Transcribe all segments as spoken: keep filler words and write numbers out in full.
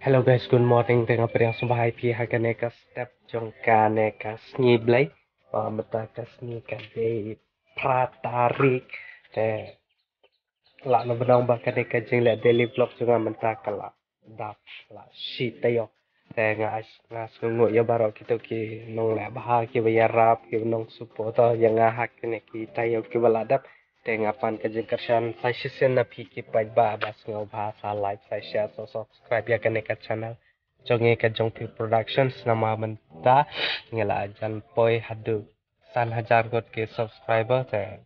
Hello guys, good morning. Te nga pdiang sngewbha ïa phi ha kane ka step jong kane ka sngi Blei. Ah, mynta ka sngi ka dei phra tarik. Te lah na bnong ba kane ka jingleh daily vlog jong nga mynta ka la dap la shi taïew. Te nga nga sngewnguh ïa baroh kito ki nongleh bha kiba ïarap, kiba nong supporter ïa nga ha kine ki taïew kiba la dep. Te nga pan ka jingkyrshan sa shisien na phi ki paidbah ba sngewbha sa like, sa share, sa subscribe ïa kane ka channel jong ngi ka Jong Phi Productions. Namar mynta ngi la jan poi haduh san hajar ngut ki subscriber. Te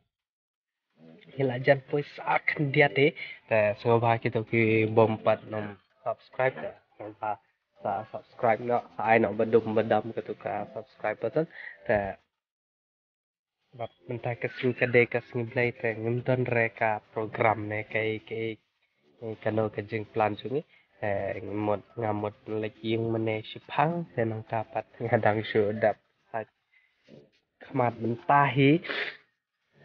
ngi la jan poi sa khyndiat te. Te sngewbha kito ki bym pat nym subscribe te sngewbha sa subscribe noh, sa ai noh ba dum ba dam kito ka subscribe button. Te bad mynta ka sngi ka dei ka sngi Blei te ngim don re ka program ne kaei kaei, kano ka jingplan jong ngi. Te nga mut nga mut leit ïing mane shiphang te nangta pat nga dang shu dap ha khmat mynta hi.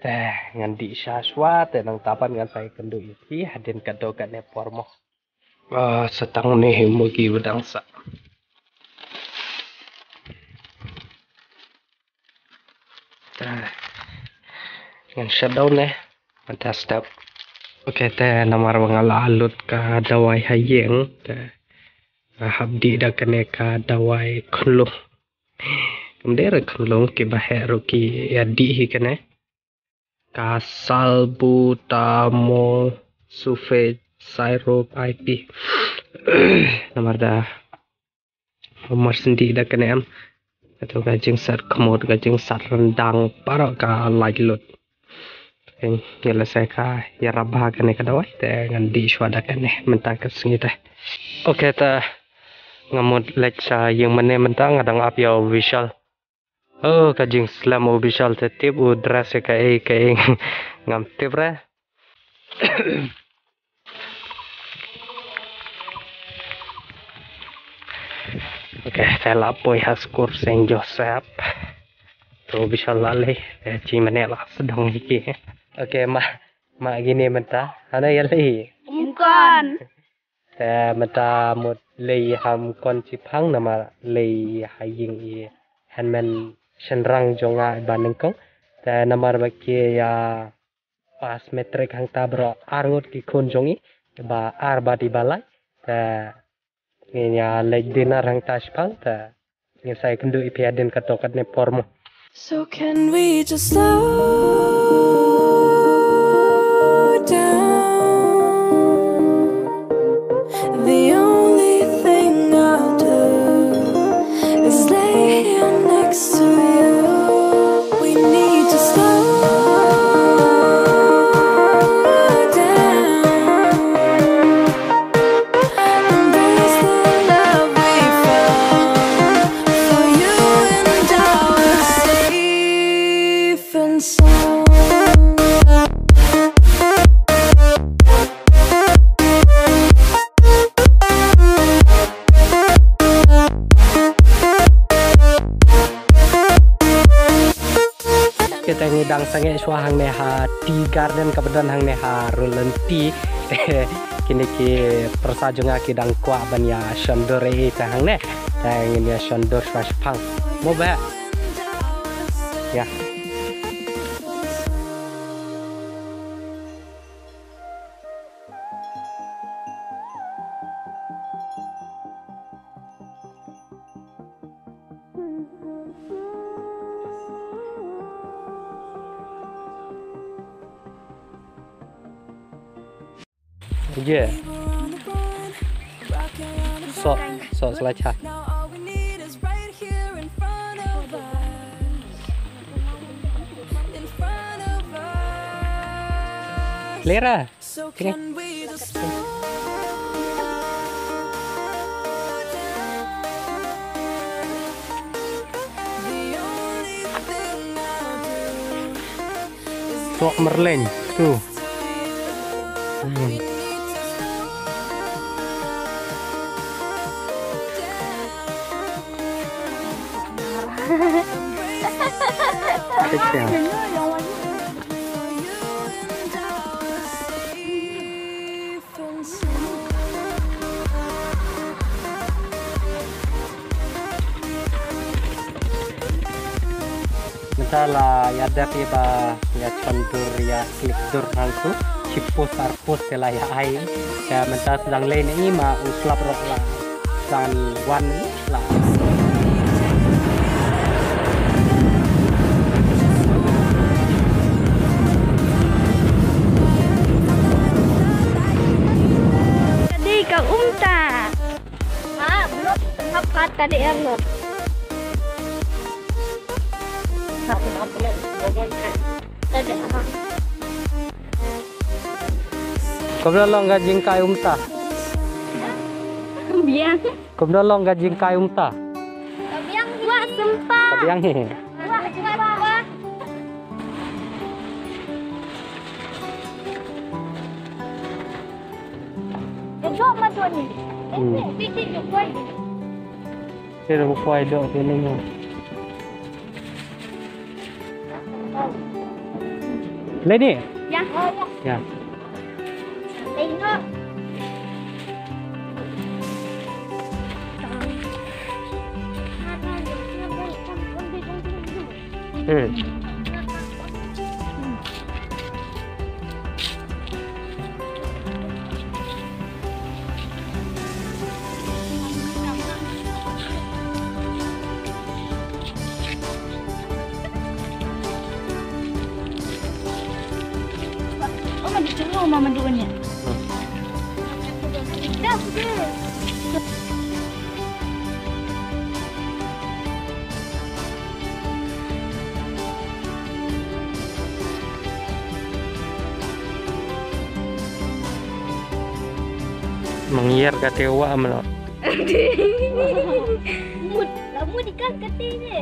Te ngan dih sha shuwa te nangta pat ngan sa ïakynduh ïa phi hadien katto katne por mo. Ah, sa tang ne hi mo ki ba dang sah. Te ngan shutdown ne mynta step. Ok, te namar ba nga la lut ka dawai ha ïing te nga hap dih da kane ka dawai khunlung. Kam dei re khunlung, kiba heh ruh ki ïa dih hi kane. Ka salbutamol sulfate syrup I P. Namar da mar sngewdih da kane em. Kato ka jingsat khmut, ka jingsat ryndang, baroh ka lait lut. Ngi la sa ka ïarap bha kane ka dawai te ngan dih shuwa da kane mynta ka sngi te. Ok, te nga mut leit sha ïing mane mynta, nga dang ap ïa u Vishal. Oh, ka jingslem u Bishal te tip u dress ïa kaei kaei. Ngam tip re. Ok, te la poi ha skur Saint Joseph. To Bishal la lei, te chi mane la sdang hi ki. Ok, ma, ma gine mynta. Hana ïa lei. Ym kon. Te mynta mut lei ham kon shiphang namar lei ha ïing i hynmen shynrang jong nga i ba nyngkong. Te namar ba ki ïa pass matric hangta baroh ar ngut ki khun jong i, i ba ar bad i ba lai. Te ngin ïa leit dinner hangta shiphang te ngin sa ïakynduh ïa phi hadien katto katne por mo. So can we just slow down? The only thing I'll do is lay here next to you. We need to slow down. Embrace the love we found for you and our safe and sound. Kita ngi dang sangeh shuwa hangne ha Tea Garden kaba don hangne ha Rulenti. Kine ki pyrsa jong nga ki dang kwah ban ïa shon dur ei ei te hangne. Te ngin ïa shon dur shuwa shiphang. Mo ba. Ya. Ye. Sok, sok selacha. Lera. Sini. Sok merleng tu. Hmm. Kecil. Te la ïa dep ïa ba ïa chon dur ïa klik dur hangtu. Shiphew ar phew te la ïa ai. Te mynta sdang lei ne i ma u slap rok la san wan i la. Ka dei ka umta. Ha, blok. Hap kat ka dei ar blok. Hap, hap, blok. Ka dei, ha. Kumno long ka jingkai umta? Biang. Kumno long ka jingkai umta? Ka biang. Wah, sumpah. Ka biang hi. Wah, wah, wah. Jom ma tu ni. Hmm. Piti jom koi. Sir, bukai dok tu ni. Lady? Ya. Ya. Tengok. Hmm. Oh, mandi cengau mama duanya. Hmm. Dah, sudah. Mangiar kate wa amlo. Mut, la mut ikan kate ne.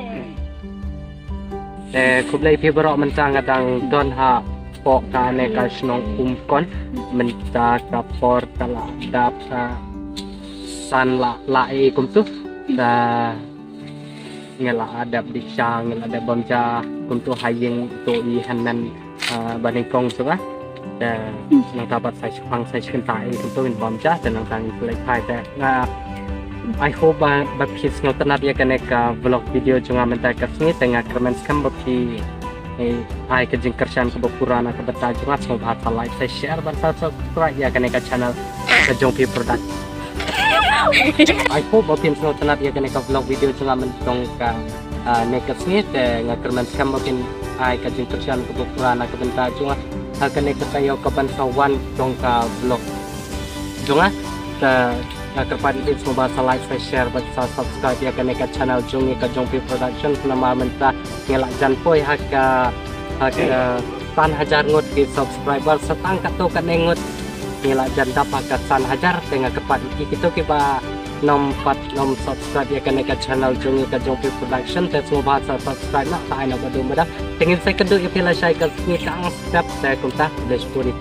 Te khublei phi baroh, mynta nga dang don ha pok kane ka shnong Umkon, mynta ka por ka la dap ka san la la e kumtu. Ta nga la dap di sha, nga la dap bam ja kumtu ha ïing to i hanan, ah, ba nyngkong suka. Te nangta pat sa shipang sa shkynta i kumtu in bam ja, te nangta ngin pynleit phai te nga. I hope ba, ba phi sngewtynnat ïa kane ka vlog video jong nga mynta ka sngi, te nga kyrmen skhem ba phi, eh, ai ka jingkyrshan kaba pura na ka bynta jong nga, sngewbha sa like, sa share, bad sa subscribe ïa kane ka channel ka Jong Phi Product. I hope ba phin sngewtynnat ïa kane ka vlog video jong nga mynta ka, ah, ne ka sngi, te nga kyrmen skhem ba phin ai ka jingkyrshan kaba pura na ka bynta jong nga ha kane ka taïew ka ban sa wan jong ka vlog jong nga. Te nga kyrpad ïa phi sngewbha sa like, sa share bad sa subscribe ïa kane ka channel jong ngi ka Jong Phi Production, namar mynta ngi la jan poi ha ka, ha ka san hajar ngut ki subscriber, sa tang katto katne ngut ngi la jan dap ha ka san hajar. Te nga kyrpad ïa ki kito kiba nym pat nym subscribe ïa kane ka channel jong ngi ka Jong Phi Production, te sngewbha sa subscribe noh, sa ai noh ba dum ba dap. Te ngin sa ïakynduh ïa phi lashai ka sngi tang step, te kumta, khublei shibun.